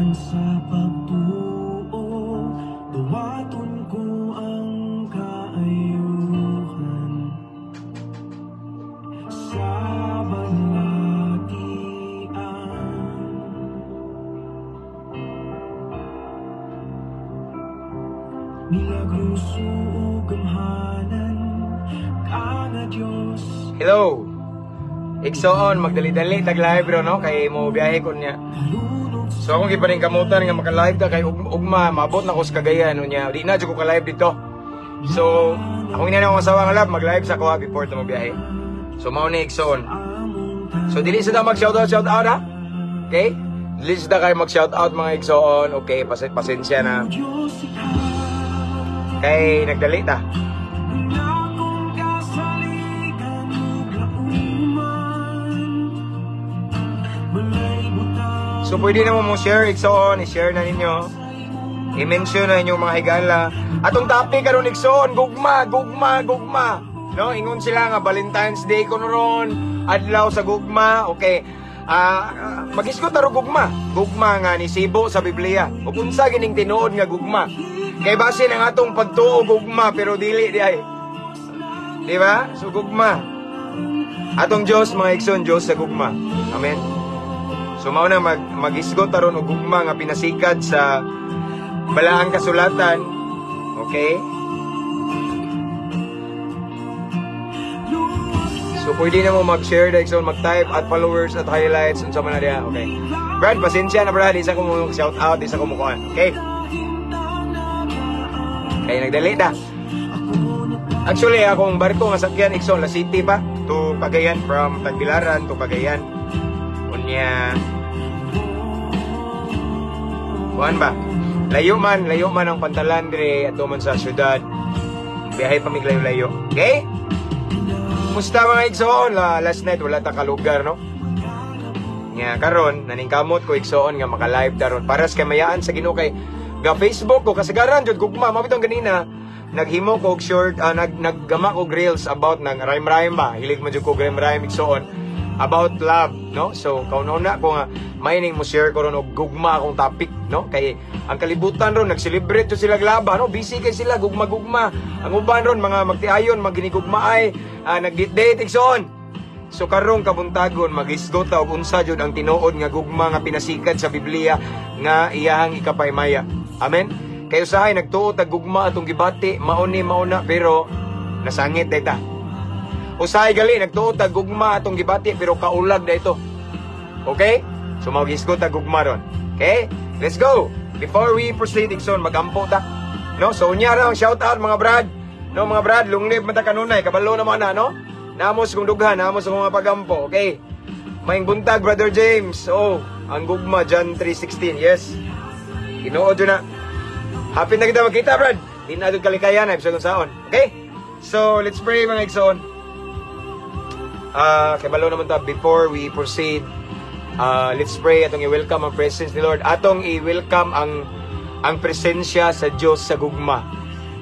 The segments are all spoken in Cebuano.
Sa pagtuo, duwaton ko ang kaayuhan sa balatian. Milagroso ug gamhanan ka nga Dios. Hello. Igsoon, magdali-dali tag live bro, no, kay mo biyahe ko niya. Kalunod. So akong gipaningkamutan nga maka-live ta kay ugma maabot na ko sa Cagayan unya. Di na jud ko ka-live dito. So akong ina akong asawa nga love, mag-live sa ko before ta mobiyahe. So mao ni, igsoon. Among So dili sa ta mag shoutout shout out ha. Okay? Dili sa ta kay mag shout out, mga igsoon. Okay, pasensya na Diyos ikaw kay nagdali ta. Akong kasaligan ug lauman. Walay butang So pwede na mo share, igsoon, i-share na ninyo. I-mention na inyong mga higala. Atong topic karon, igsoon, gugma, gugma, gugma. No, ingon sila nga Valentine's Day kuno ron, adlaw sa gugma. Okay. Ah, magisgot ta gugma. Gugma nga ni sibo sa Biblia. Ug unsa gining tinuod nga gugma? Kay base ng atong pagtuo gugma pero dili di ay. Di ba? So gugma. Atong Dios, mga igsoon, Dios sa gugma. Amen. So mao na magisgot taron og gugma nga pinasikad sa balaang kasulatan. Okay? So pwede na mo mag-share dahil so mag-type at followers at highlights unsa man na diha. Okay. Brad, pasensya na brad, isa ko mo shout out, isa ko mo kuan. Okay? Kay nagdali ta. Actually, akong barko nga sakyan, igsoon, La City pa to Cagayan, from Tagbilaran to Cagayan. Unya kuan ba? Layo man ang pantalan dire ato man sa syudad. Biyahe pa mig layo-layo. Okay? Kumusta, mga igsoon? Last night wala ta kalugar, no? Nga karon naningkamot ko, igsoon, nga maka-live daron para sa kamayaan sa Ginoo kay ga Facebook ko kasagaran jud gugma. Mao bitong ganina naghimo ko og short, naggama ko og reels about nang rhyme rhyme ba. Hilig man jud ko rhyme rhyme, igsoon, about love, no? So kauna ko nga may mo share ko ron og gugma akong topic, no, kay ang kalibutan ron nag-celebrate jud sila glaba, no? Busy kay sila gugma gugma. Ang uban ron mga magtiayon, magginigugmaay, nag-date, igsoon. So karong kabuntagon magisgot ta og unsa jud ang tinuod nga gugma nga pinasikat sa Biblia nga iyahang ikapaymaya. Amen. Kay usahay nagtuo tag gugma atong gibati, mao ni mao na, pero nasangit day ta. Usahay gali nagtuo tag gugma atong gibati pero kaulag na ito. Okay? So magisgot tag gugma ron. Okay? Let's go. Before we proceed, igsoon, magampo ta. No? So unya ra ang shout out, mga brad. No, mga brad, long live man ta kanunay, kabalo na mo na, no? Namos kung dughan, namos kung mga pagampo. Okay. Maayong buntag, Brother James. Oh, ang gugma, John 3:16. Yes. Tinuod yun na. Happy na kita magkita, Brad. Di na doon kalikayan, ay sa saon. Okay? So, let's pray, mga igsoon. Ah, kabalo naman ta before we proceed. Let's pray atong i-welcome ang presence ni Lord. Atong i-welcome ang presensya sa Dios sa gugma.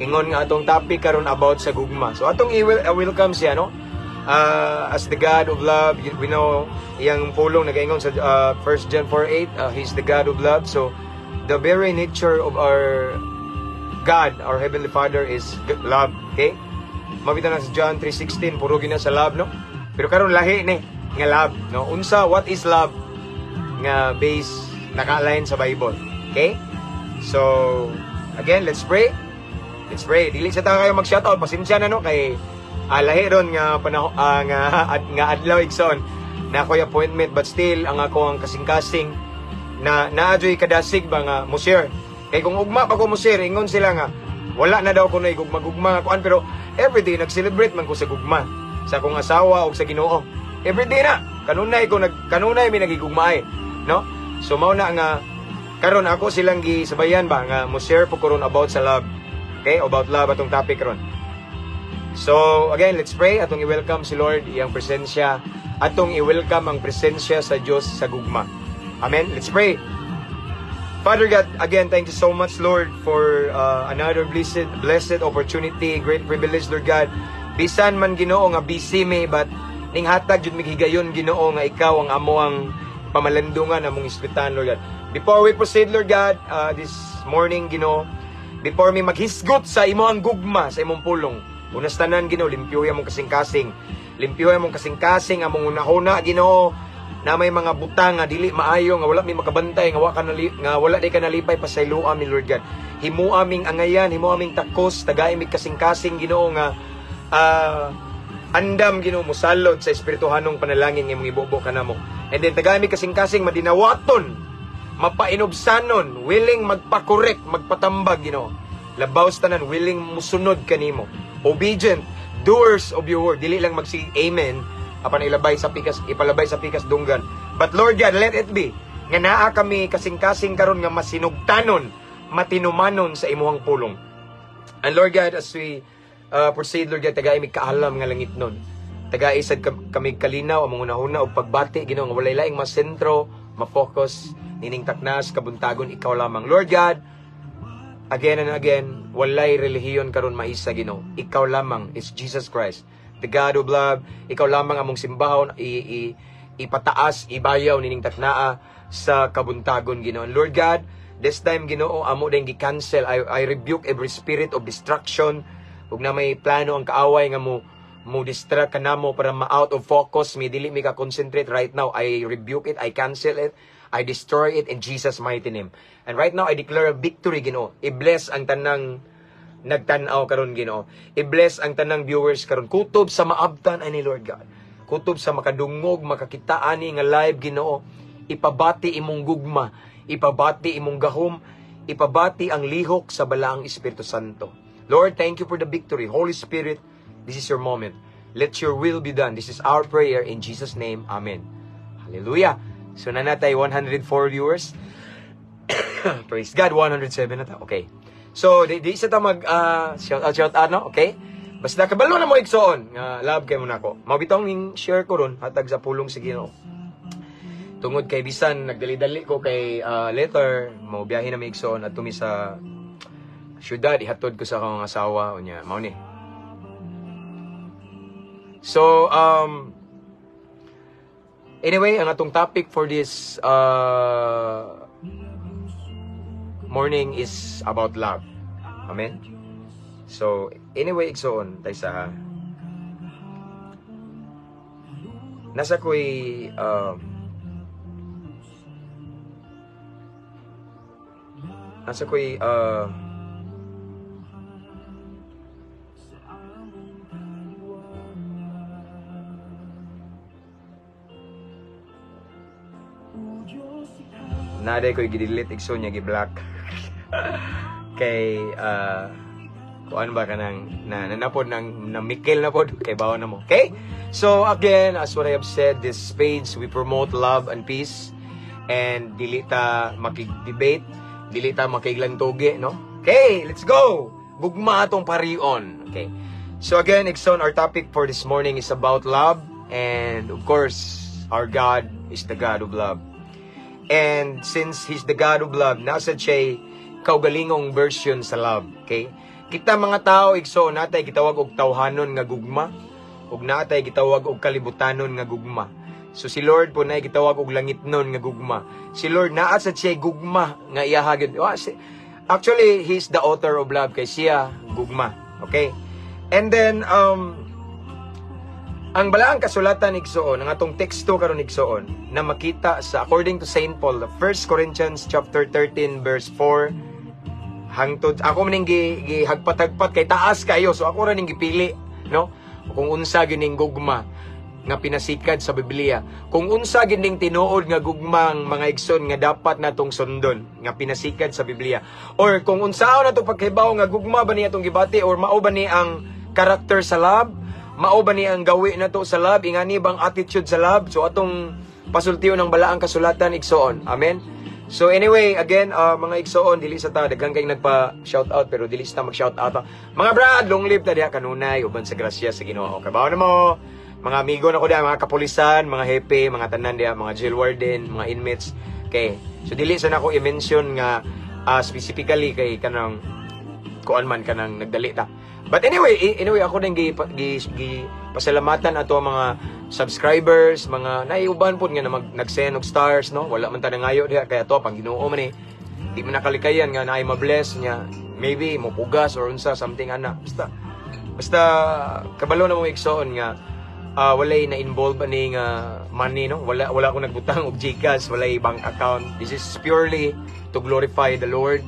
Ingon nga atong topic karon about sa gugma. So atong i-welcome siya, no? As the God of love, we know iyang pulong nagaingon sa 1 John 4:8, He's the God of love. So the very nature of our God, our Heavenly Father, is love, okay? Mabita na sa John 3:16, puro gina sa love, no? Pero karon lahi ni nga love, no? Unsa, what is love nga base naka-align sa Bible? Okay? So, again, let's pray. Let's pray. Dili sa ta kayo mag-shoutout, pasensya na, no, kay lahi ron nga panahon, nga adlaw, igsoon, na ako'y appointment, but still ang ako ang kasing-kasing na naadyoy kadasig ba nga mo share. Kay kung ugma pa ko mo share, ingon sila nga wala na daw ko na gugma-gugma nga kuan, pero everyday nag-celebrate man ko sa gugma sa akong asawa ug sa Ginoo. Everyday na kanunay ko nag kanunay mi nagigugmaay, no? So mao na nga karon ako silang gisabayan ba nga mo share po ko ron about sa love. Okay, about love atong topic ron. So, again, let's pray. Atong i-welcome si Lord, iyang presensya. Atong i-welcome ang presensya sa Diyos sa gugma. Amen. Let's pray. Father God, again, thank you so much, Lord, for another blessed opportunity, great privilege, Lord God. Bisan man, Ginoo, nga busy mi, but ning hatag jud mig higayon, Ginoo, nga ikaw ang amo ang pamalandungan among hisgutan, Lord God. Before we proceed, Lord God, this morning, Ginoo, before mi maghisgot sa imong gugma, sa imong pulong, unas tanan, Ginoo, limpyuhi among kasing-kasing. Limpyuhi among kasing-kasing, among hunahuna, Ginoo, na may mga butang nga dili maayo, nga wala mi makabantay, nga nga wala di ka nalipay, pasayloa mi, Lord God. Himo aming angayan, himo aming takos, tagay mi kasing-kasing, Ginoo, nga andam, Ginoo, musalod sa espirituhanong panalangin nga imong ibubo kanamo. And then tagay mi kasing-kasing madinawaton, mapainubsanon, willing magpakorek, magpatambag, Ginoo. Labaw sa tanan, willing musunod kanimo. Obedient, doers of your word. Dili lang magsige amen apan ilabay sa pikas, ipalabay sa pikas dunggan. But Lord God, let it be nga naa kami kasing-kasing karon nga masinugtanon, matinumanon sa imuhang pulong. And Lord God, as we proceed, Lord God, tagay mi kaalam nga langit nun. Tagay sad kami kalinaw among hunahuna og pagbati, Ginoo, nga walay laing masentro, ma-focus nining taknas kabuntagon, ikaw lamang. Lord God, again and again, walay relihiyon karon maisa, Ginoo. Ikaw lamang is Jesus Christ, the God of love. Ikaw lamang among simbahon, ipataas, ibayaw nining taknaa sa kabuntagon, Ginoo. And Lord God, this time, Ginoo, amo din gi-cancel. I rebuke every spirit of distraction. Ug na may plano ang kaaway nga mo distract kanamo para ma-out of focus, mi dili mi ka-concentrate right now. I rebuke it, I cancel it, I destroy it in Jesus' mighty name. And right now, I declare a victory, Ginoo. I-bless ang tanang nagtan-aw karon, Ginoo. I-bless ang tanang viewers karon. Kutob sa maabtan ani, Lord God. Kutob sa makadungog, makakita ani nga live, Ginoo. Ipabati imong gugma, ipabati imong gahom, ipabati ang lihok sa Balaang Espiritu Santo. Lord, thank you for the victory. Holy Spirit, this is your moment. Let your will be done. This is our prayer in Jesus' name. Amen. Hallelujah. So nanatay 104 viewers. Praise God, 107 na ta. Okay. So di sa ta mag shout out, no? Okay? Basta kabalo na mo igsoon nga love kay mo nako. Mao bitong ning share ko ron hatag sa pulong sa Ginoo. Tungod kay bisan nagdali-dali ko kay later mo biyahe na mi igsoon adto mi sa syudad, ihatod ko sa akong asawa unya mao ni. So anyway, ang atong topic for this morning is about love. Amen? So, anyway, igsoon, tayo sa nasa ko'y naday ko'y gidelete, igsoon, niya gi-block. Kay kuan ba kanang na nanapod nang na Mikkel na pod kay bawo na mo. Okay? So again, as what I have said, this page we promote love and peace and dili ta makig-debate, dili ta makiglantugi, no? Okay, let's go. Gugma atong parion. Okay. So again, igsoon, our topic for this morning is about love, and of course, our God is the God of love. And since He's the God of love, nasa siya kaugalingong version sa love. Okay? Kita mga tao, igsoon, natay gitawag og tawhanon nga gugma, ug natay gitawag og kalibutanon nga gugma. So si Lord po nay gitawag og langitnon nga gugma. Si Lord naa sa siya gugma nga iyaha gyud. Actually, He's the author of love kay siya gugma. Okay? And then ang balaang kasulatan igsoon, ang atong teksto karon igsoon na makita sa according to Saint Paul, 1 Corinthians chapter 13 verse 4 hangtod ako maning gihagpat-hagpat kay taas kayo, so ako ra ning gipili, no? Kung unsa gining gugma nga pinasikad sa Biblia, kung unsa gining tinuod nga gugmang mga igsoon nga dapat natong sundon nga pinasikad sa Biblia, or kung unsaon nato paghibaw nga gugma ba ni atong gibati, or mao ba ni ang karakter sa love, mao ba ni ang gawi nato sa love, ingani bang attitude sa love. So atong pasultiyo ng balaang kasulatan igsoon. Amen. So anyway, again, mga igsoon, dili sa ta daghan kay nagpa shout out pero dili sa ta mag shout out. Mga brad, long live ta diha kanunay uban sa grasya sa Ginoo. Kabaw na mo. Mga amigo na ko diha, mga kapulisan, mga hepe, mga tanan diha, mga jail warden, mga inmates. Okay. So dili sa nako i-mention nga specifically kay kanang kuan man kanang nagdali ta. But anyway, anyway ako din gi pasalamatan ato ang mga subscribers, mga naiuban pod nga na nag-send og stars, no? Wala man ta nangayo diha kay ato pang Ginoo man eh. Di man nakalikayan nga naay ma-bless niya. Maybe mo pugas or unsa something ana. Basta basta kabalo na mo, igsoon, nga walay na involve ani nga money, no? Wala ko nagbutang og GCash, walay bank account. This is purely to glorify the Lord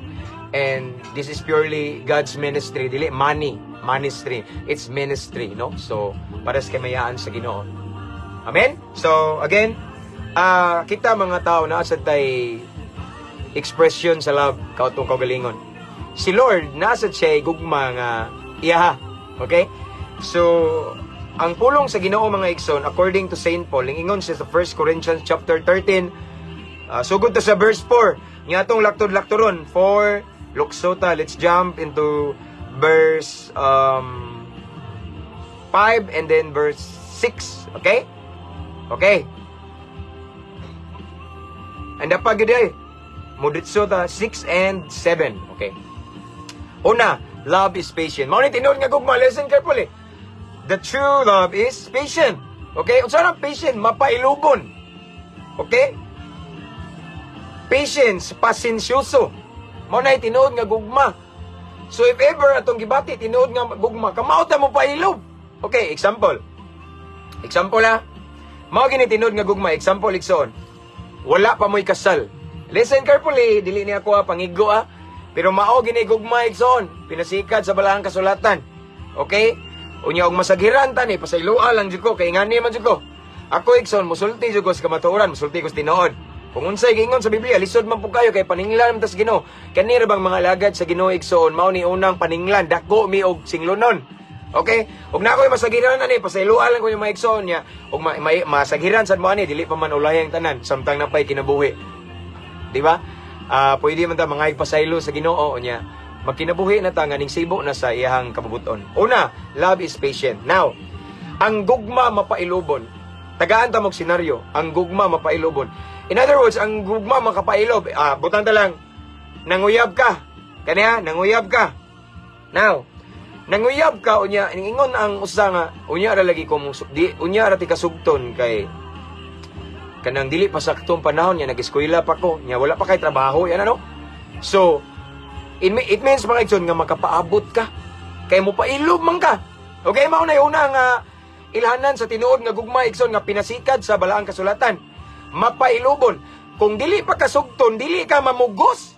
and this is purely God's ministry, dili money ministry, it's ministry, no? So para sa kamayaan sa Ginoo. Amen. So again, kita mga tao naa sad tay expression sa love kautong kaugalingon. Si Lord nasa siya gugma nga iyaha. Okay, so ang pulong sa Ginoo, mga igsoon, according to Saint Paul, ingon siya sa 1 Corinthians chapter 13, sugod ta sa verse 4. Nga atong laktod-laktoron, 4 luksota, let's jump into verse 5 and then verse 6. Okay? Okay. And pa gid ay. Muditso ta 6 and 7. Okay. Una, love is patient. Mao ni tinuod nga gugma. Listen carefully. The true love is patient. Okay? Unsa nang patient? Mapailubon. Okay? Patience, pasensyoso. Mao na tinuod nga gugma. So if ever atong gibati tinuod nga gugma, kamao ta mo pailob. Okay, example. Example ha. Mao gini tinuod nga gugma, example, igsoon. Wala pa mo'y kasal. Listen carefully, dili niya ako ha, pangigo ha. Pero mao gini gugma, igsoon, pinasikat sa balaang kasulatan. Okay? Unya og masagiran ta ni, pasayloa lang jud ko kay ngani man jud ko. Ako, igsoon, musulti jud ko sa kamatuoran, musulti ko sa tinuod. Kung unsay giingon sa Biblia, lisod man pud kayo kay paninglan man tas Ginoo. Kani ra bang mga alagad sa Ginoo, igsoon, mao ni unang paninglan, dako mi og singlonon. Okay? Ug na ako'y masagiran ani, pasayloa lang ko yung mga igsoon niya. Ug masagiran sad mo ani, dili pa man ulayang tanan samtang napay kinabuhi. Di ba? Pwede man ta mga pasaylo sa Ginoo niya. Magkinabuhi na ta nga ning sibo na sa iyahang kabubuton. Una, love is patient. Now, ang gugma mapailubon. Tagaan ta mog senaryo, ang gugma mapailubon. In other words, ang gugma makapailob. Butan ta lang. Nanguyab ka. Kaniya, nanguyab ka. Now, nanguyab ka unya ingon ang usa nga unya ra lagi ko mo di unya ra ti kasugton kay kanang dili pa saktong panahon niya, nag-eskwela pa ko niya, wala pa kay trabaho yan, ano. So it means, mga igsoon, nga makapaabot ka kay mo pailob man ka. Okay, mao na una nga ilhanan sa tinuod nga gugma, igsoon, nga pinasikad sa balaang kasulatan: mapailobon. Kung dili pa kasugton, dili ka mamugos.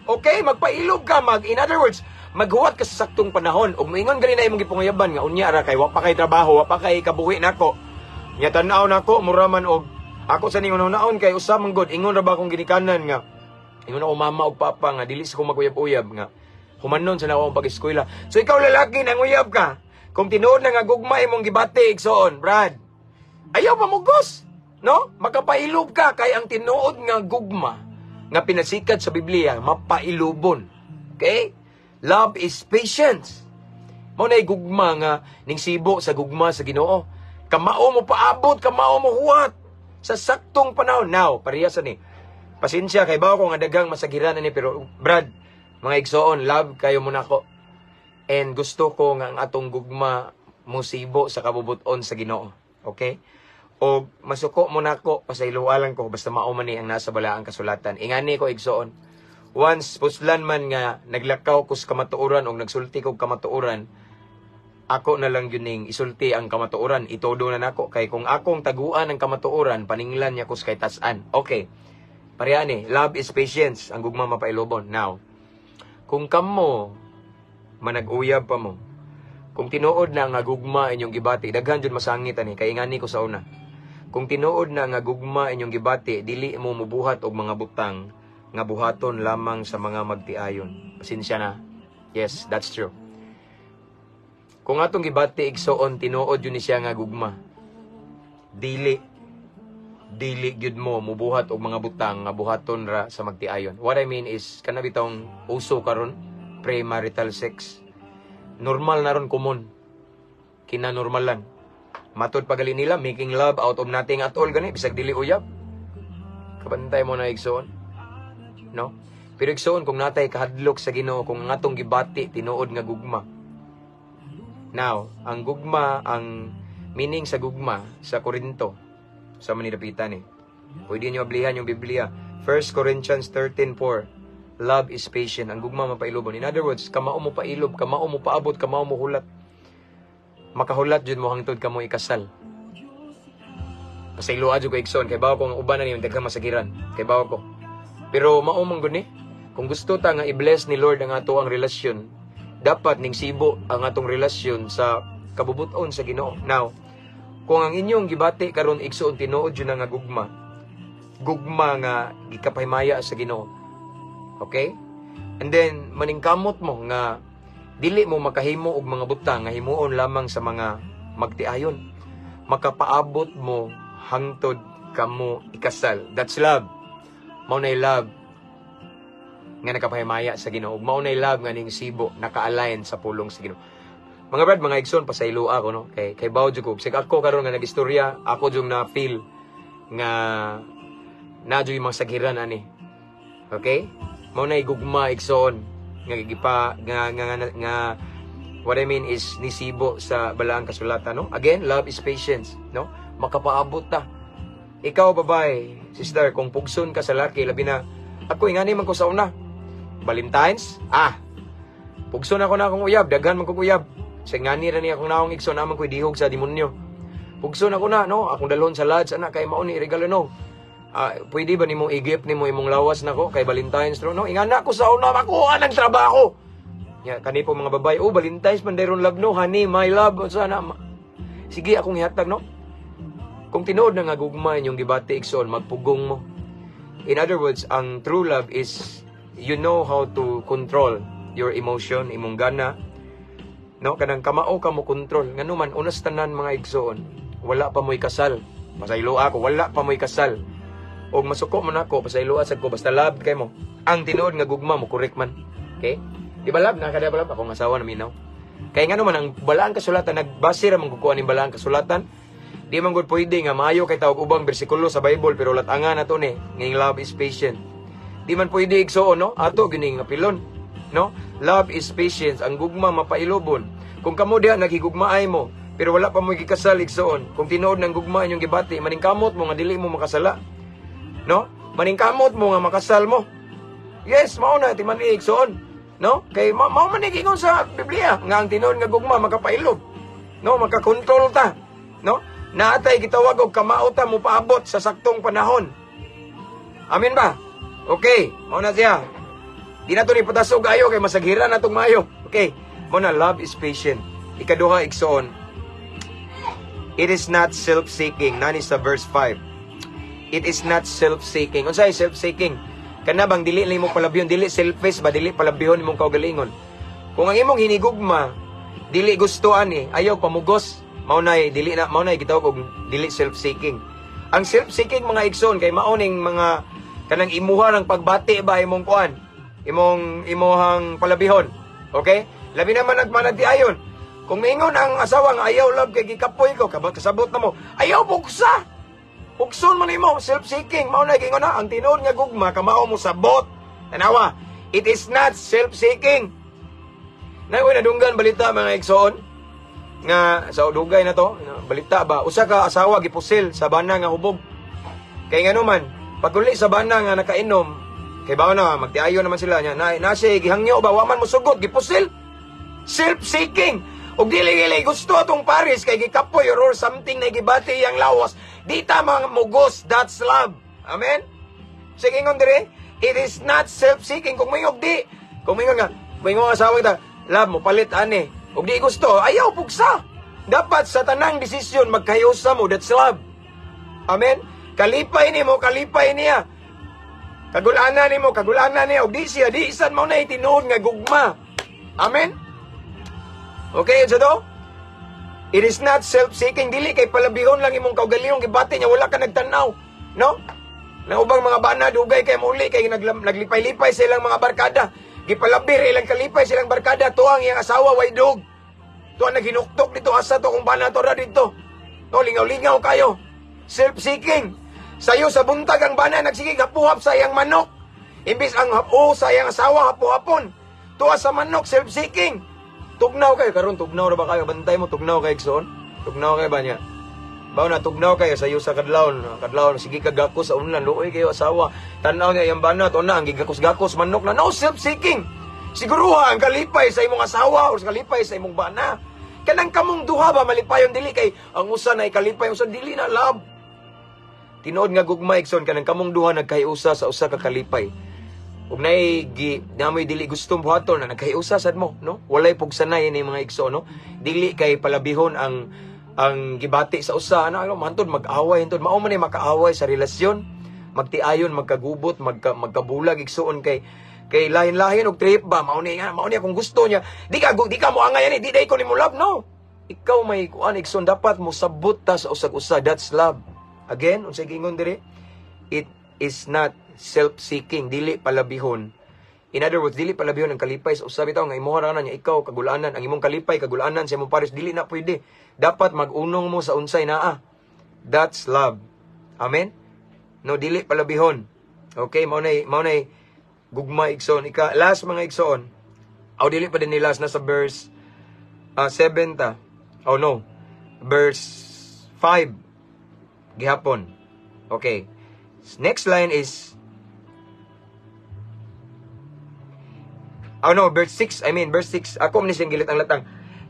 Okay, magpailob ka, in other words, maghuwat ka sa saktong panahon. Ug moingon gani na imong gipanguyaban nga unya ra kay wa pa kay trabaho, wa pa kay kabuhi nako. Nya tan-aw nako mura man og ako sa ning naon kay usa man gud ingon ra ba akong ginikanan nga ingon ako mama og papa nga dili sa ko maguyab-uyab nga humanon sa nako ang pag-eskwela. So ikaw lalaki, nanguyab ka. Kung tinuod na nga gugma imong gibati, igsoon, Brad, ayaw pamugos. No? Makapailob ka kay ang tinuod nga gugma nga pinasikat sa Biblia mapailubon. Okay? Love is patience. Mao na gugma nga ning sibo sa gugma sa Ginoo. Kamao mo paabot, kamao mo huwat sa saktong panahon. Now, pareha sa ni. Pasensya kay bawo ko nga daghang masagiran ani, pero Brad, mga igsoon, love kayo mo nako. And gusto ko nga ang atong gugma musibo sa kabubuton sa Ginoo. Okay? O masuko mo nako, pasayloa lang ko basta mao man ni ang nasa balaang kasulatan. Ingani ko, igsoon. Once puslan man nga naglakaw ko sa kamatuoran o nagsulti ko kamatuoran, ako na lang yun ning isulti ang kamatuoran, itodo na nako kay kung akong taguan ang kamatuoran, paninglan niya ko sa kay tas-an. Okay. Pareha ni, love is patience, ang gugma mapailobon. Now, kung kamo manag-uyab pa mo, kung tinuod na nga gugma inyong gibati, daghan jud masangit ani kay ingani ko sa una. Kung tinuod na nga gugma inyong gibati, dili mo mubuhat og mga butang nga buhaton lamang sa mga magtiayon. Pasensya na. Yes, that's true. Kung atong gibati, igsoon, tinuod yun ni siya nga gugma, dili gyud mo mubuhat og mga butang nga buhaton ra sa magtiayon. What I mean is kana bitawng uso karon, premarital sex. Normal na ron, common. Kinanormal lang. Matod pagali nila, making love out of nothing at all gani bisag dili uyab. Kabantay mo na, igsoon. No? Pero igsoon, kung natay kahadlok sa Ginoo, kung ang atong gibati tinuod nga gugma. Now, ang gugma ang Meaning sa gugma sa Korinto sa manidapitan eh. Pwede niyo ablihan yung Biblia. 1 Corinthians 13:4. Love is patient. Ang gugma mapailobon. In other words, kamao mo pailob, kamao mo paabot, kamao mo hulat. Makahulat jud mo hangtod kamo ikasal. Pasayloa jud ko, igsoon, kay bawo ko ang uban na niyo daghang masagiran. Kay bawo ko. Pero mao man gud ni. Kung gusto ta nga i-bless ni Lord ang ato ang relasyon, dapat ning sibo ang atong relasyon sa kabubuton sa Ginoo. Now, kung ang inyong gibati karon, igsoon, tinuod jud na nga gugma, gugma nga gikapahimaya sa Ginoo. Okay? And then maningkamot mo nga dili mo makahimo og mga butang nga himuon lamang sa mga magtiayon. Makapaabot mo hangtod kamo ikasal. That's love. Mao nay love nga nakapahimaya sa Ginoo. Mao nay love nga ning sibo naka-align sa pulong sa Ginoo. Mga brad, mga igsoon, pasaylo ako, no? Kay bawo jud ko. Sig ako karon nga nagistorya, ako jud na feel nga na jud yung mga saghiran ani. Okay? Mao nay gugma, igsoon, nga gipa nga nga, nga, nga what I mean is nisibo sa balaang kasulatan, no? Again, love is patience, no? Makapaabot ta. Ikaw, babae, sister, kung pugson ka sa laki, labi na ako, ingani man ko sa una. Valentines? Ah. Pugson ako na akong uyab, daghan man kong uyab. Sa ngani ra ni akong naong, igsoon, naman ko'y dihog sa demonyo. Pugson ako na, no? Akong dalhon sa lodge, anak, kay mao ni regalo, no? Ah, pwede ba nimo i-gift nimo imong lawas nako kay Valentine's, no? Ingana ko sa una makuha ng trabaho. Ya, kani po mga babae, "Oh, Valentine's man dayron, love, no, honey, my love," unsa na. Sige, akong ihatag, no? Kung tinuod na nga gugma inyong gibati, igsoon, magpugong mo. In other words, ang true love is you know how to control your emotion, imong gana. No, kanang kamao ka mo control. Ngano man unas tanan, mga igsoon, wala pa mo'y kasal. Pasaylo ako, wala pa mo'y kasal. Og masuko man ako, pasayloa sad ko, basta love kay mo. Ang tinuod nga gugma mo correct man. Okay? Di ba, love? Nakada ba, love? Akong asawa na minaw. Kay ngano man ang balaang kasulatan, nagbase ra man kukuha ning balaang kasulatan. Di man gud pwede nga maayo kay tawag ubang bersikulo sa Bible pero latangan na to ni nging love is patient. Di man pwede, igsoon, no? Ato gining apilon. No? Love is patience. Ang gugma mapailobon. Kung kamo diha naghigugmaay mo, pero wala pa mo gikasal, igsoon, kung tinuod ng gugma inyong gibati, maningkamot mo nga dili mo makasala. No? Maningkamot mo nga makasal mo. Yes, mao na ti man igsoon. No? Kay mao man ni giingon sa Biblia nga ang tinuod nga gugma makapailob. No, makakontrol ta. No? Naatay gitawag og kamao ta mo paabot sa saktong panahon. Amen ba? Okay, mao na siya. Di na to ni patasog ayo kay masaghiran na tong maayo. Okay. Mao na, love is patient. Ikaduha, igsoon. It is not self-seeking. Nani sa verse 5. It is not self-seeking. Unsay self-seeking? Kana bang dili nimo palabyon, dili selfish ba, dili palabyon imong kaugalingon. Kung ang imong hinigugma dili gusto ani, ayaw pamugos, mao nay dili na mao nay gitawag og dili self-seeking. Ang self-seeking, mga igsoon, kay mao ning mga kanang imuha ng pagbati ba imong kuan, imong imuhang palabihon. Okay? Labi naman nagmanagtiayon. Kung maingon ang asawa nga, "Ayaw, love, kay gikapoy ko," kasabot na mo, ayaw buksa. Pugson man nimo, self-seeking. Mao na gingon na ang tinuod nga gugma kamao mo sabot. Tanawa, it is not self-seeking. Naoy nadunggan balita, mga igsoon, nga sa dugay na to, balita ba, usa ka asawa gipusil sa bana nga hubog. Kay ngano man, paguli sa bana nga nakainom, kay ba na magtiayo naman sila niya, na siya gihangyo ba, wa man mo sugot, gipusil. Self-seeking. Ug dili dili gusto atong pares kay gikapoy or something na gibati iyang lawas, di ta mga mugos, that's love. Amen? Sige, ingon dire, it is not self-seeking. Kung mayog di, kung moingon nga, moingon ang asawa kita, "Love, mo palit ani." Ug di gusto, ayaw pugsa. Dapat sa tanang desisyon magkahiusa mo, that's love. Amen? Kalipay nimo, kalipay niya. Kagulana nimo, kagulana niya. Ug di siya, di isan mo na tinuod nga gugma. Amen? Okay, so to? It is not self-seeking. Dili kay palabihon lang imong kaugalingong gibati niya, wala ka nagtanaw. No? Nang ubang mga bana dugay kay muli kay naglipay-lipay sa ilang mga barkada. Gipalabir ilang kalipay silang barkada, tuang iyang asawa way dog. Tuang naghinuktok dito asa to kung bana to ra dito. No, lingaw-lingaw kayo. Self-seeking. Sayo sa buntag ang bana nagsigig hapuhap sa iyang manok. Imbis ang hapo sa iyang asawa hapo-hapon. Tuwa sa manok, self-seeking. Tugnaw kayo karon, tugnaw ra ba kayo? Bantay mo, tugnaw kay igsoon. Tugnaw kay ba niya? Baw na tugnaw kayo sayo sa kadlawon. Kadlawon sige ka gakos sa unlan, luoy kayo asawa. Tan-aw niya iyang banat, una ang gigakos-gakos manok na, no self-seeking. Siguruha ang kalipay sa imong asawa or sa kalipay sa imong bana. Kanang kamong duha ba malipayon, dili kay ang usa na ikalipay, usa dili na love. Tinuod nga gugma, igsoon, kanang kamong duha nagkahiusa sa usa ka kalipay. Ug naay gi namoy dili gustong buhaton na nagkahiusa sad mo, no? Walay pugsanay ini, mga igsoon, no? Dili kay palabihon ang gibati sa usa ano ano hantod mag-away, hantod mao man ni makaaway sa relasyon, magtiayon, magkagubot, magkabulag, igsoon, kay lahin-lahin og trip ba. Mao ni nga, mao ni akong gusto niya, di ka mo angay ani, di day ko nimo love, no? Ikaw may kuan, igsoon, dapat mo sabot ta sa usag-usa. That's love. Again, unsay giingon diri? It is not self-seeking, dili palabihon. In other words, dili palabihon ang kalipay sa usa bitaw nga imuha ra na niya, ikaw kagulanan ang imong kalipay, kagulanan sa imong pares, dili na pwede. Dapat mag-unong mo sa unsay naa. That's love. Amen. No, dili palabihon. Okay, mao nay gugma, igsoon. Ika last, mga igsoon. Aw, dili pa din ni last, na sa verse 7 ta. Oh no. Verse 5 gihapon. Okay. Next line is, oh no, verse 6. I mean, verse 6. Ako man siyang gilit ang latang.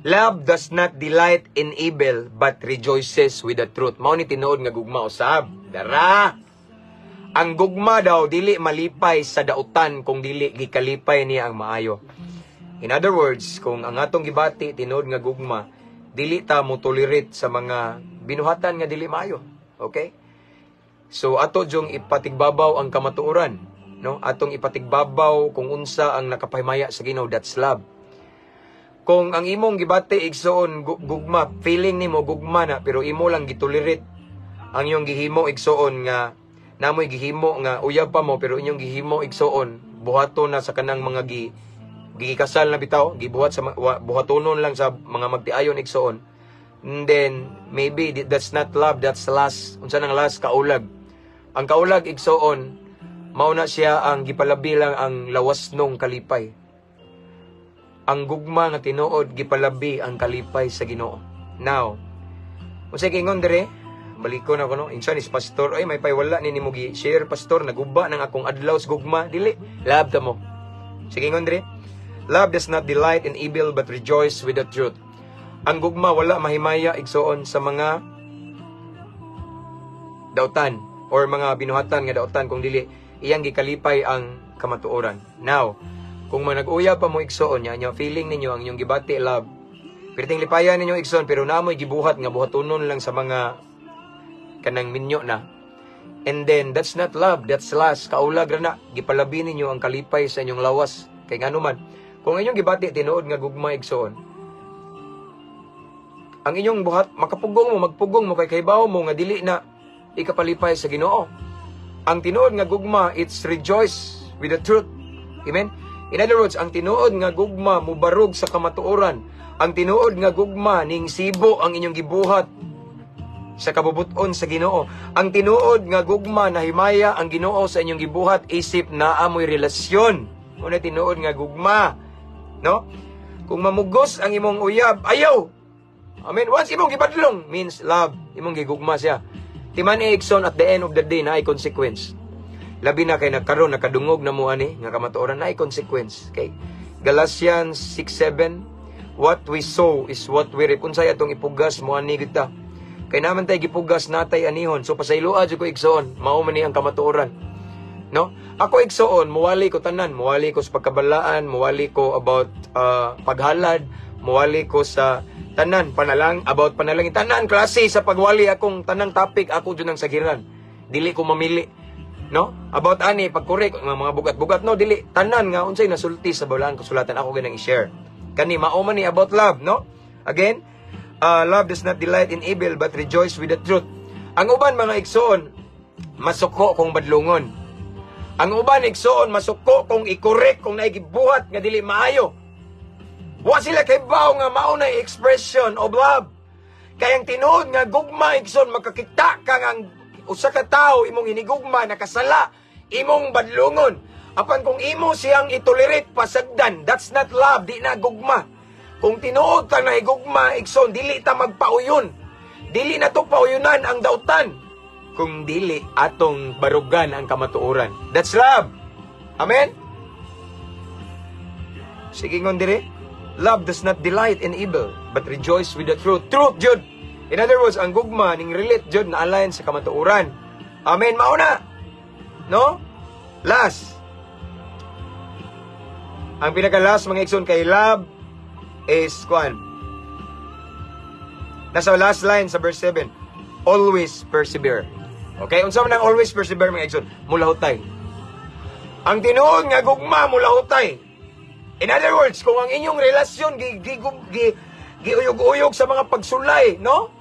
Love does not delight in evil, but rejoices with the truth. Mao ni tinuod nga gugma usab. Dara. Ang gugma daw dili malipay sa dautan kung dili gikalipay niya ang maayo. In other words, kung ang atong gibati tinuod nga gugma, dili ta mo tolerate sa mga binuhatan nga dili maayo. Okay? So ato jung ipatigbabaw ang kamatuoran, no? Atong ipatigbabaw kung unsa ang nakapahimaya sa Ginoo, that's love. Kung ang imong gibati, igsoon, gugma, feeling nimo gugma na, pero imo lang gitolerate ang iyong gihimo, igsoon, nga namoy gihimo nga uyab pa mo, pero inyong gihimo, igsoon, buhaton na sa kanang mga gikasal na bitaw, gibuhat sa buhatonon lang sa mga magtiayon, igsoon. And then maybe that's not love, that's lust. Unsa nang lust? Kaulag. Ang kaulag, igsoon, mao na siya ang gipalabi lang ang lawas nung kalipay. Ang gugma nga tinuod gipalabi ang kalipay sa Ginoo. Now, unsay giingon dire? Balikon ako, no. Insan is pastor, ay may paywala ni nimo gi share, pastor, naguba nang akong adlaw sa gugma, dili. Love ta mo. Sige, ingon dire. Love does not delight in evil but rejoice with the truth. Ang gugma wala mahimaya, igsoon, sa mga dautan or mga binuhatan nga dautan kung dili iyang gikalipay ang kamatuoran. Now, kung manag-uya pa mo, igsoon, niya, inyo feeling ninyo ang inyong gibati love. Perting lipayan ninyo, igsoon, pero naamoy gibuhat nga buhatonon lang sa mga kanang minyo na. And then that's not love, that's lust. Kaulag ra na, gipalabi ninyo ang kalipay sa inyong lawas. Kay ngano man, kung inyong gibati tinuod nga gugma, igsoon, ang inyong buhat makapugong mo, magpugong mo kay kahibaw mo nga dili na ikapalipay sa Ginoo. Ang tinuod nga gugma, it's rejoice with the truth. Amen? In other words, ang tinuod nga gugma mubarog sa kamatuoran. Ang tinuod nga gugma ning sibo ang inyong gibuhat sa kabubuton sa Ginoo. Ang tinuod nga gugma nahimaya ang Ginoo sa inyong gibuhat isip naa mo'y relasyon. Una tinuod nga gugma. No? Kung mamugos ang imong uyab, ayaw. Amen. Once imong gibadlong means love, imong gigugma siya. Timan igsoon, at the end of the day naay consequence. Labi na kay nagkaroon nakadungog na mo ani nga kamatuoran, naay consequence. Okay? Galatians 6:7. What we sow is what we reap. Unsay atong ipugas, mo ani kita. Kay naman tay gipugas, natay anihon. So pasayloa jud ko, igsoon, mao man ni ang kamatuoran. No? Ako, igsoon, muwali ko tanan, muwali ko sa pagkabalaan, muwali ko about paghalad, muwali ko sa tanan panalang about panalangin, tanan klase sa pagwali, akong tanang topic ako jud ang sagiran. Dili ko mamili, no? About ani pag-correct mga bugat-bugat, no, dili tanan nga unsay nasulti sa balaan kasulatan ako ganang i-share. Kani mao man ni about love, no? Again, love does not delight in evil but rejoice with the truth. Ang uban, mga igsoon, masuko kung badlungon. Ang uban, igsoon, masuko kung i-correct kung naigibuhat nga dili maayo. Wa sila kay nga mao na expression of love. Kay ang tinuod nga gugma, igsoon, makakita ka nga ang usa ka tawo imong hinigugma nakasala, imong badlungon. Apan kung imo siyang itolerate, pasagdan, that's not love, di na gugma. Kung tinuod ka na higugma, igsoon, dili ta magpauyon. Dili na to pauyunan ang dautan, kung dili atong barugan ang kamatuoran. That's love. Amen? Sige, ingon dire. Love does not delight in evil, but rejoice with the truth. Truth, jud. In other words, ang gugma ning relate jud na align sa kamatuoran. Amen, mauna. No? Last. Ang pinaka-last, mga igsoon, kay love is kuan. Nasa last line sa verse 7. Always persevere. Okay? Unsa man ang always persevere, mga igsoon? Mulahutay. Ang tinuod nga gugma mulahutay. In other words, kung ang inyong relasyon gi, gi, gi, giuyog-uyog sa mga pagsulay, no?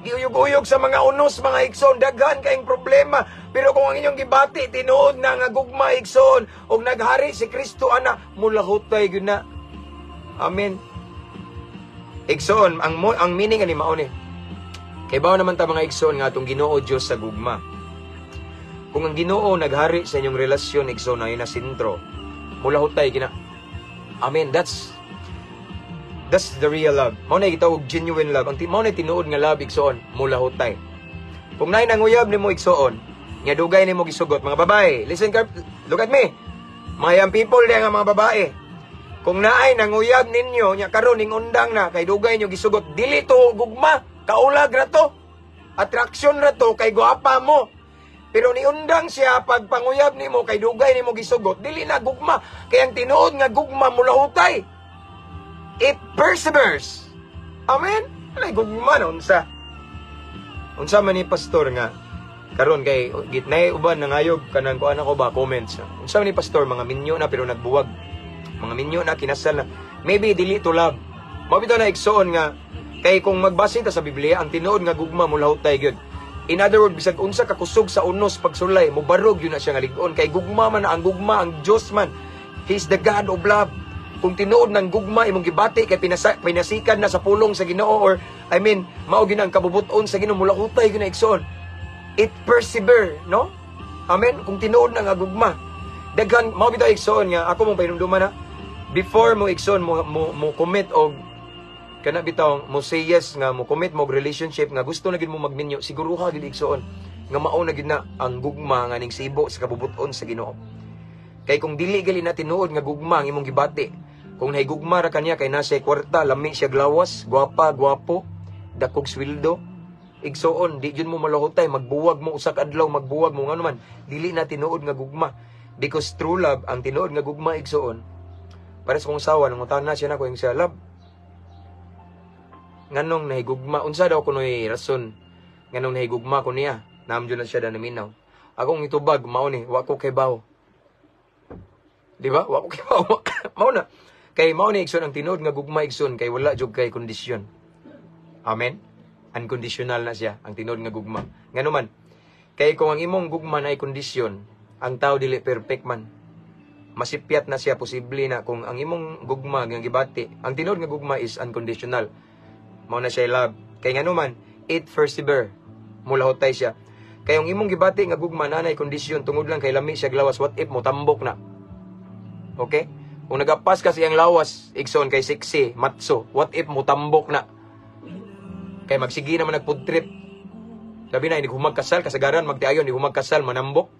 Giuyog-uyog sa mga unos, mga igsoon, daghan kayong problema. Pero kung ang inyong gibati tinuod na nga gugma, igsoon, ug naghari si Kristo ana, mulahutay gyud na. Amen. Igsoon, ang meaning ani mao ni. Kay bawo naman ta, mga igsoon, nga atong Ginoo Dios sa gugma. Kung ang Ginoo naghari sa inyong relasyon, igsoon, ay na sentro, mulahutay gina. Amen. That's the real love. Mao na gitawag genuine love. Mao na tinuod nga love, igsoon, mulahutay. Kung naay nanguyab nimo, igsoon, nga dugay nimo gisugot, mga babae, listen, look at me. Mga young people diya nga mga babae. Kung naay nanguyab ninyo, nya karon ning undang na kay dugay nyo gisugot, dili to gugma, kaulag ra to. Attraction ra to kay gwapa mo. Pero niundang siya pag panguyab nimo kay dugay nimo gisugot, dili na gugma. Kay ang tinuod nga gugma mulahutay. It perseveres. Amen? Ay, gugma na unsa. Unsa man ni, pastor, nga karon kay gitnay uban nangayog kanang kuan ako ba, comments. Unsa man ni, pastor, mga minyo na pero nagbuwag. Mga minyo na, kinasal na. Maybe dili to love. Mao bitaw na, igsoon, nga kay kung magbase ta sa Biblia, ang tinuod nga gugma mulahutay gyud. In other words, bisag unsa ka kusog sa unos pagsulay, mobarog yun na siya nga lig-on kay gugma man na ang gugma, ang Dios man. He's the God of love. Kung tinuod ng gugma imong gibati kay pinasikan na sa pulong sa Ginoo or I mean, mao gyud ang kabubut-on sa Ginoo, mulahutay gyud na, igsoon. It persevere, no? Amen. Kung tinuod na nga gugma. Daghan mao bitaw, igsoon, nga ako mong pahinumduman na before mo, igsoon, mo commit og kana bitaw mo say yes nga mo commit mo og relationship nga gusto na gid mo magminyo, siguruha gid, igsoon, nga mao na gid na ang gugma nga ning sibo sa kabubut-on sa Ginoo. Kay kung dili gali na tinuod nga gugma ang imong gibati, kung nahigugma ra kaniya kay nasa kwarta, lami siya glawas, gwapa, gwapo, dakog sweldo, igsoon, di jud mo malahutay, magbuwag mo usa ka adlaw, magbuwag mo. Ngano man? Dili na tinuod nga gugma. Because true love, ang tinuod nga gugma, igsoon, para sa kong asawa, nangutana siya nako, yung siya, "Love, nganong nahigugma, unsa daw kuno'y rason nganong nahigugma ko niya?" Naam na siya da naminaw. Akong itubag, mao ni, wa ko kay bawo. Di ba? Wa ko kay bawo. Mao na. Kay mao ni, igsoon, ang tinuod nga gugma, igsoon, kay wala jud kay kondisyon. Amen. Unconditional na siya ang tinuod nga gugma. Ngano man? Kay kung ang imong gugma na ay kondisyon, ang tao dili perfect man. Masipyat na siya, posible na kung ang imong gugma nga gibati, ang tinuod nga gugma is unconditional. Mao na siya love. Kay ngano man, it persevere. Mulahutay siya. Kay ang imong gibati nga gugma na nay kondisyon tungod lang kay lami siya glawas, what if mo tambok na? Okay? Kung nagapas ka sa iyang lawas, igsoon, kay sexy, matso, what if mo tambok na? Kay magsige naman nag-food trip. Labi na, hindi humagkasal, kasagaran, magtiayon, hindi humagkasal, manambok.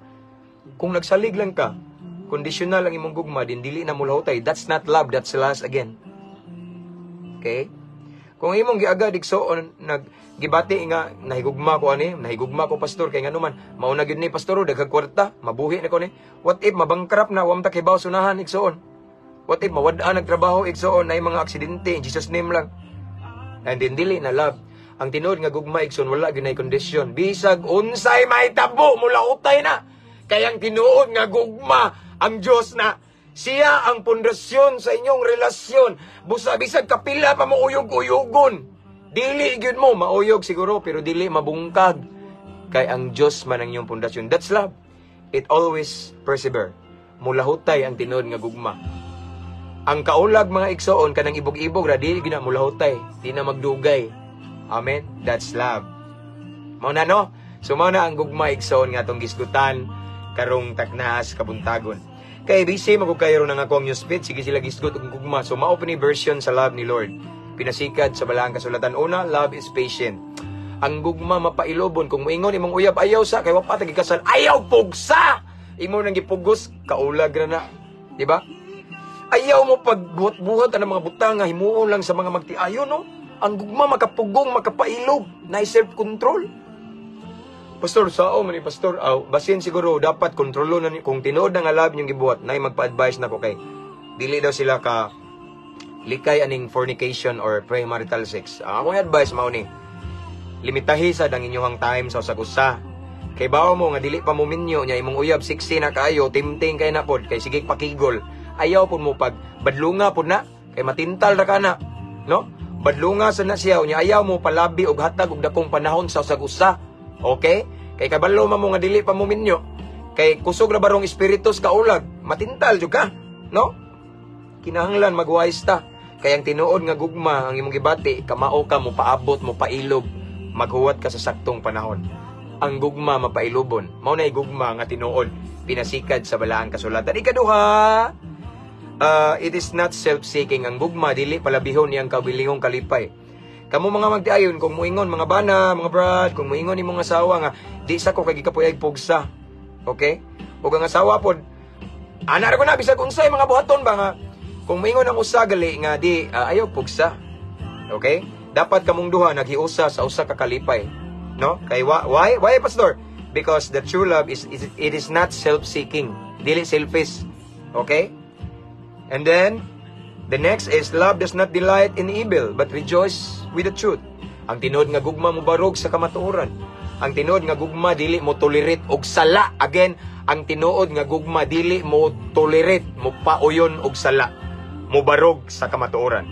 Kung nagsalig lang ka, conditional ang imong gugma, din dili na mulahutay. That's not love, that's lust again. Okay? Kung imong giagad, igsoon, nag gibati nga nahigugma ko ani, nahigugma ko, pastor, kay ngano man, mauna gyud ni, pastor, oh, daghang kwarta, mabuhi na ko ni. What if mabankrupt na, wa man ta kibaw sunahan, igsoon? What if mawad-an nagtrabaho, igsoon, na mga aksidente, in Jesus name lang. And then dili na love. Ang tinuod nga gugma, igsoon, wala gyud nay kondisyon. Bisag unsay mahitabo, mulahutay na. Kay ang tinuod nga gugma, ang Dios na siya ang pundasyon sa inyong relasyon. Busa bisag kapila pa mo uyog-uyugon. Dili gyud mo mauyog siguro pero dili mabungkag. Kay ang Dios man ang inyong pundasyon. That's love. It always persevere. Mulahutay ang tinuod nga gugma. Ang kaulag, mga igsoon, kanang ibog-ibog ra, dili gyud na mulahutay, di na magdugay. Amen. That's love. Mao na, no? So mao na ang gugma, igsoon, nga atong gisgutan karong taknas kabuntagon. Kay busy magud kayo ron ang akong newsfeed, sige sila gisgot og gugma. So mao pa ni version sa love ni Lord. Pinasikad sa balaang kasulatan. Una, love is patient. Ang gugma mapailobon. Kung moingon imong uyab, "Ayaw sa kay wa pa ta gikasal," ayaw pugsa. Imo nang gipugos, kaulag ra na. Di ba? Ayaw mo pagbuhat-buhat ang mga butang nga himuon lang sa mga magtiayon, no? Ang gugma makapugong, makapailob, na self-control. "Pastor, sao man ni, Pastor?" Aw, basin siguro dapat kontrolo na ni kung tinuod na nga love yung gibuhat, nay magpa-advise na ko kay dili daw sila ka likay aning fornication or premarital sex. Ang akong advice mao ni limitahi sad ang inyong time sa usag usa. Kay bawo mo nga dili pa mo minyo nya imong uyab sexy na kaayo, tempting kay na pod kay sige pakigol. Ayaw pod mo pag badlunga pod na kay matintal ra ka na, no? Badlunga sa na siya nya ayaw mo palabi og hatag og dakong panahon sa usag usa. Okay? Kay kabalo man mo nga dili pa mo minyo. Kay kusog ra barong espiritus kaulag, matintal jud ka, no? Kinahanglan magwise ta. Kay ang tinuod nga gugma ang imong gibati, kamao ka mo paabot, mo pailob, maghuwat ka sa saktong panahon. Ang gugma mapailobon. Mao na gugma nga tinuod pinasikad sa balaang kasulatan. Ikaduha, it is not self-seeking. Ang gugma dili palabihon niyang kaugalingong kalipay. Kamo mga magtiayon, kung muingon mga bana, mga brad, kung muingon imong asawa nga, "Di sa ko kay gikapoy pugsa." Okay? Ug ang asawa pod, ana ra ko na bisag unsay mga buhaton ba nga kung muingon ang usa gali nga di ayaw pugsa. Okay? Dapat kamong duha naghiusa sa usa ka kalipay. No? Kay why? Why, Pastor? Because the true love is it is not self-seeking. Dili selfish. Okay? And then the next is love does not delight in evil but rejoice with the truth. Ang tinuod nga gugma mo barog sa kamatuoran. Ang tinuod nga gugma dili mo tolerate og sala. Again, ang tinuod nga gugma dili mo tolerate, mo pauyon og sala. Mobarog sa kamatuoran.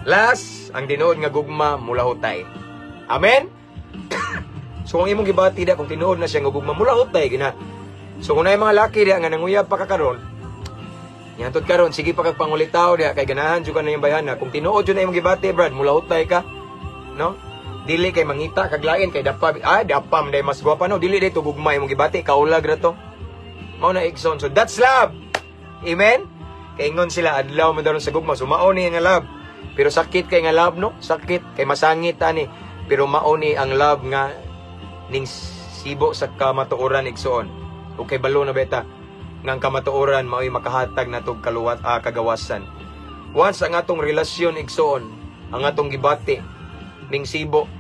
Last, ang tinuod nga gugma mulahutay. Amen? So kung imong gibati da, kung tinuod na siya nga gugma, mulahutay gina. So kung naay mga laki diha nga nanguyab pa ka karon, Yantod karon, sige pa kag pangulitaw diha kay ganahan jud ka na yung bayhana. Kung tinuod jud na imong gibati, brad, mulahutay ka. No? Dili kay mangita kag lain kay dapa, ay dapa man day mas gwapa, no. Dili dito gugma imong gibati, kaulag ra to. Mao na, igsoon. So that's love. Amen. Kay ingon sila adlaw man daron sa gugma. So mao ni nga love. Pero sakit kay nga love, no? Sakit kay masangit ani. Pero mao ni ang love nga ning sibo sa kamatuoran, igsoon. Okay, balo na beta nga ang kamatuoran mao'y makahatag natog kaluwat kagawasan. Once ang atong relasyon, igsoon, ang atong gibati ning sibo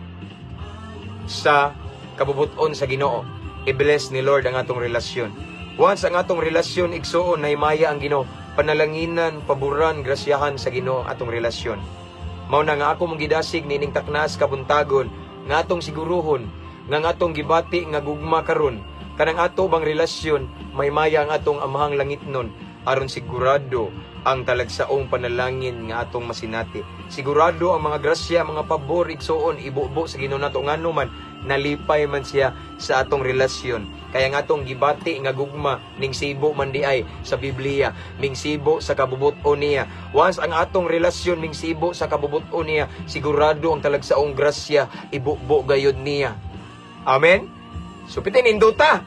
sa kabubuton sa Ginoo, i-bless ni Lord ang atong relasyon. Once ang atong relasyon, igsoon, nahimaya ang Ginoo, panalanginan, paboran, grasyahan sa Ginoo ang atong relasyon. Mao na nga ako mong gidasig nining taknas kabuntagon nga atong siguruhon nga ang atong gibati nga gugma karon kanang ato bang relasyon may maya ang atong Amahang langitnon aron sigurado ang talagsaong panalangin nga atong masinati. Sigurado ang mga grasya, mga pabor, igsoon, ibubo sa Ginoo nato ngano man nalipay man siya sa atong relasyon. Kaya nga atong gibati nga gugma ning sibo man di ay sa Biblia, ning sibo sa kabubut-on niya. Once ang atong relasyon ning sibo sa kabubut-on niya, sigurado ang talagsaong grasya ibubo gayud niya. Amen. So pitin induta.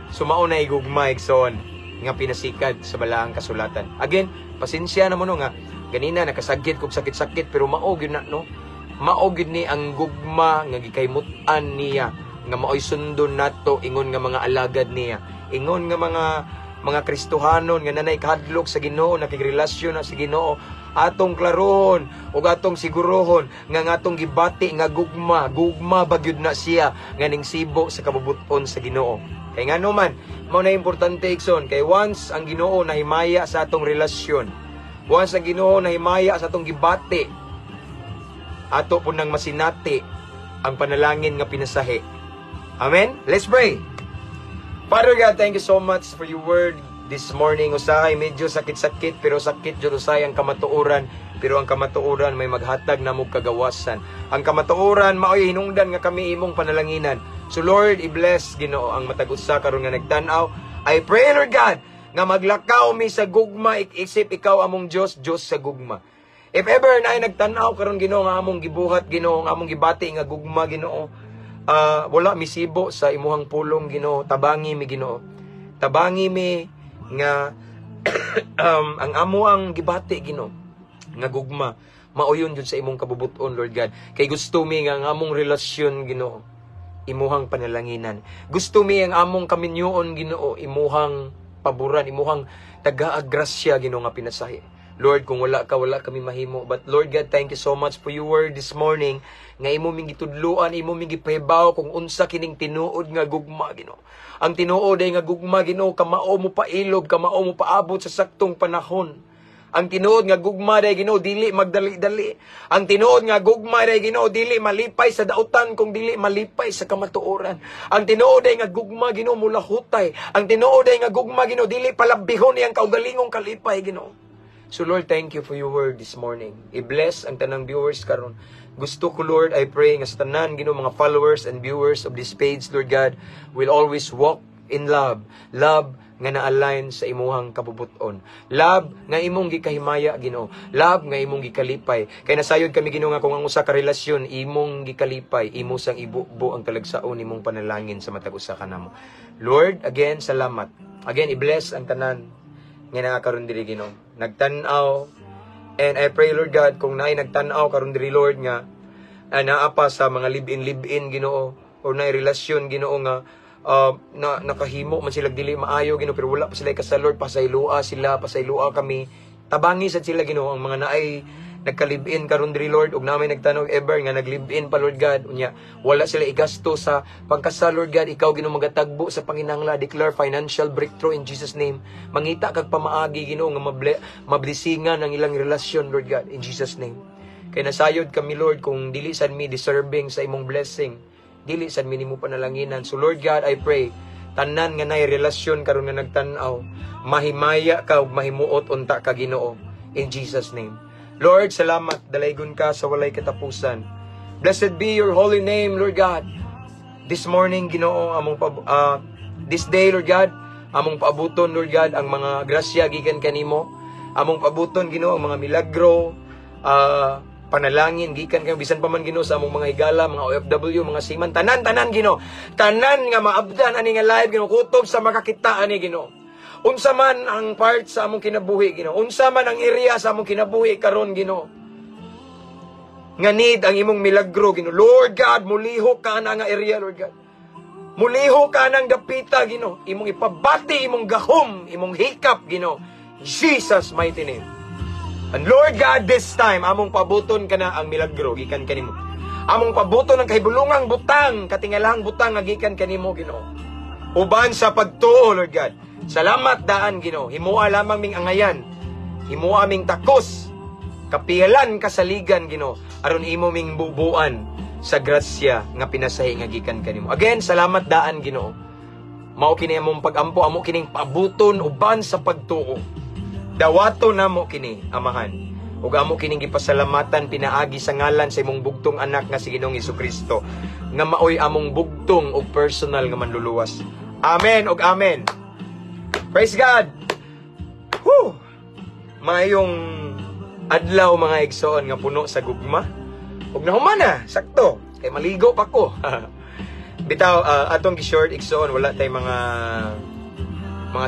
Sumao na igugma, igsoon, nga pinasikad sa balaang kasulatan. Again, pasensya na mo no nga ganina nakasagit kog sakit-sakit pero mao gyud na, no. Mao gyud ni ang gugma nga gikahimut-an niya nga maoy sundon nato ingon nga mga alagad niya. Ingon nga mga Kristohanon nga nanay kahadlok sa Ginoo, nakigrelasyon na sa Ginoo, atong klarohon ug atong sigurohon nga ang atong gibati nga gugma, gugma ba gyud na siya nga ning sibo sa kabubuton sa Ginoo. Kay ngano man, mao na importante, igsoon, kay once ang Ginoo nahimaya sa atong relasyon, once ang Ginoo nahimaya sa atong gibati, ato po nang masinati ang panalangin nga pinasahi. Amen? Let's pray. Father God, thank you so much for your word this morning. Usahay medyo sakit-sakit pero sakit jud usahay ang kamatuoran, pero ang kamatuoran may maghatag namo kagawasan. Ang kamatuoran maoy hinungdan nga kami imong panalanginan. So Lord, i-bless, Ginoo, ang matag usa karon nga nagtan-aw. I pray, Lord God, nga maglakaw mi sa gugma isip ikaw among Dios, Dios sa gugma. If ever na ay nagtan-aw karon, Ginoo, nga among gibuhat, Ginoo, nga among gibati nga gugma, Ginoo, wala misibo sa imuhang pulong, Ginoo, tabangi mi, Ginoo. Tabangi mi nga ang amo ang gibati, Ginoo, nga gugma Mauyon jud sa imong kabubuton, Lord God. Kay gusto mi nga ang among relasyon, Ginoo, imuhang panalanginan. Gusto mi ang among kaminyoon, Ginoo, imuhang paboran, imuhang tagaag grasya, Ginoo, nga pinasahi. Lord, kung wala ka, wala kami mahimo. But Lord God, thank you so much for your word this morning nga imo ming gitudluan, imo ming gipahibaw kung unsa kining tinuod nga gugma, Ginoo. Ang tinuod ay nga gugma, Ginoo, kamao mo pailob, kamao mo paabot sa saktong panahon. Ang tinuod nga gugma day, Ginoo, dili magdali-dali. Ang tinuod nga gugma day, Ginoo, dili malipay sa dautan kung dili malipay sa kamatuoran. Ang tinuod day nga gugma, Ginoo, mulahutay. Ang tinuod day nga gugma, Ginoo, dili palabihon iyang kaugalingong kalipay, Ginoo. So Lord, thank you for your word this morning. I-bless ang tanang viewers karon. Gusto ko, Lord, I pray nga sa tanan, Ginoo, mga followers and viewers of this page, Lord God, will always walk in love. Love nga na-align sa imuhang kabubuton. Love nga imong gikahimaya, Ginoo. Love nga imong gikalipay. Kay nasayod kami, Ginoo, nga kung ang usa ka relasyon imong gikalipay, imo sang ibubo ang talagsaon imong panalangin sa matag usa kanamo. Lord, again, salamat. Again, i-bless ang tanan nga naa karon diri, Ginoo. Nagtan-aw, and I pray, Lord God, kung naay nagtan-aw karon diri, Lord, nga naa pa sa mga live-in live-in, Ginoo, or naay relasyon, Ginoo, nga na nakahimo man sila dili maayo, Ginoo, pero wala pa sila kasal, Lord, pasayloa sila, pasayloa kami, tabangi sad sila, Ginoo. Ang mga naay nagka-live-in karon diri, Lord, ug naa may nagtan-aw ever nga nag-live-in pa, Lord God, unya wala sila igasto sa pangkasal, Lord God, ikaw, Ginoo, magatagbo sa panginahanglan. Declare financial breakthrough in Jesus' name. Mangita kag pamaagi, Ginoo, nga mablesingan ang ilang relasyon, Lord God, in Jesus' name. Kay nasayod kami, Lord, kung dili sad mi deserving sa imong blessing, dili sad mi nimo panalanginan. So Lord God, I pray, tanan nga nay relasyon karon nga nagtan-aw, mahimaya ka ug mahimuot unta ka, Ginoo, in Jesus' name. Lord, salamat. Dalaygon ka sa walay katapusan. Blessed be your holy name, Lord God. This morning, Ginoo, among this day, Lord God, among paabuton, Lord God, ang mga grasya gikan kanimo. Among paabuton, Ginoo, ang mga milagro, panalangin gikan kay bisan pa man, Ginoo, sa among mga higala, mga OFW, mga seaman, tanan tanan, Ginoo. Tanan nga maabdan ani nga live, Ginoo, kutob sa makakita ani, Ginoo. Unsa man ang part sa among kinabuhi, Ginoo. Unsa man ang area sa among kinabuhi karon, Ginoo, nga need ang imong milagro, Ginoo. Lord God, mulihok ka na nga area, Lord God. Mulihok ka ng dapita, Ginoo. Imong ipabati, imong gahom, imong hikap, Ginoo. Jesus' mighty name. And Lord God, this time, among pabuton ka na ang milagro, gikan kanimo. Among pabuton ang kahibulungang butang, katingalahang butang nga gikan kanimo, Ginoo. Uban sa pagtuo, Lord God. Salamat daan, Ginoo. Himua lamang ming angayan. Himua ming takos. Kapihalan kasaligan, Ginoo. Aron imo ming bubuan sa grasya nga pinasahi nga gikan kanimo. Again, salamat daan, Ginoo. Mao kini among pagampo, amo kining pabuton uban sa pagtuo. Dawato namo kini, Amahan. Ug amo kining gipasalamatan pinaagi sa ngalan sa imong bugtong anak nga si Ginoong Kristo, nga maoy among bugtong ug personal nga manluluwas. Amen ug amen. Praise God. Whew. Maayong adlaw, mga igsoon nga puno sa gugma. Ug nahuman na, sakto. Kay maligo pa ko. Bitaw, atong gi-short, igsoon, wala tay mga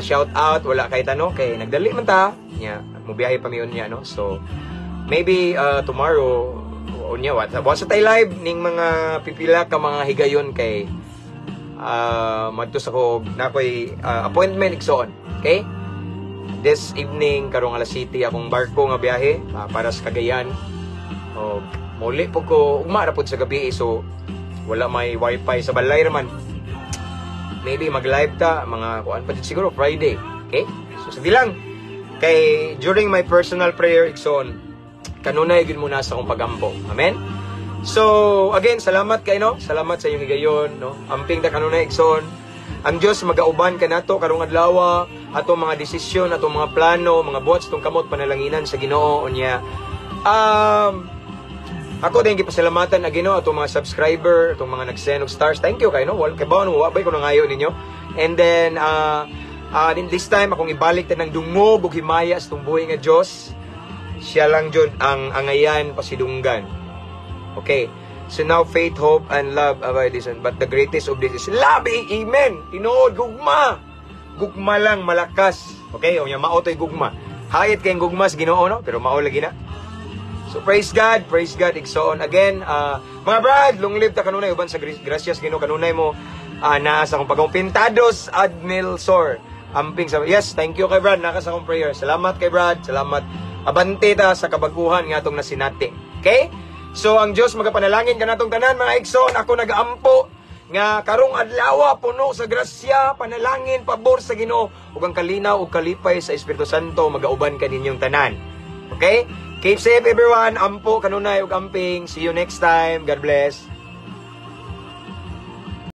shout out, wala kay tano kay nagdali man ta. Nya, mubiyahe pa mi unya, no. So maybe tomorrow unya what. Wa sa tay live ning mga pipila ka mga higayon kay madto sa ko na ko'y appointment, igsoon. Okay? This evening karong alas 7 akong barko nga biyahe para sa Cagayan. O muli po ko ugma ra pod sa gabi, so wala may wifi sa balay raman. Maybe mag-live ta mga kuan pa siguro Friday. Okay? So sige lang. Kay during my personal prayer, igsoon, kanunay gyud mo na sa akong pagampo. Amen? So, again, salamat kay no. Salamat sa iyong higayon, no. Amping ta kanunay, igsoon. Ang Dios magauban kanato karong adlaw, atong mga desisyon, atong mga plano, mga buhat sa atong kamot panalanginan sa Ginoo unya. Ako din gipasalamatan ang Ginoo, atong mga subscriber, atong mga nag-send og stars. Thank you kay no. Wal kay bawon wa bay ko nangayo ninyo. And then this time akong ibalik tanang dungog ug himaya sa tumbuhi nga Dios. Siya lang jud ang angayan pasidunggan. Okay. So now faith, hope, and love abide this one. But the greatest of this is love. Eh, amen. Tinuod, gugma. Gugma lang malakas. Okay, o mao to'y gugma. Hayat kayong gugma sa Ginoo, no? Pero mao lagi na. So praise God, igsoon. Again, mga brad, long live ta kanunay uban sa gracias Ginoo, kanunay mo naa sa akong pagong Pintados Admil Sor. Amping sa, yes, thank you kay Brad, naka sa akong prayer. Salamat kay Brad, salamat. Abante ta sa kabaguhan nga atong nasinati. Okay? So ang Dios magapanalangin kanatong tanan, mga igsoon. Ako nagaampo nga karong adlaw puno sa grasya, panalangin, pabor sa Ginoo ug ang kalinaw ug kalipay sa Espiritu Santo magauban kaninyong tanan. Okay? Keep safe, everyone. Ampo kanunay ug amping. See you next time. God bless.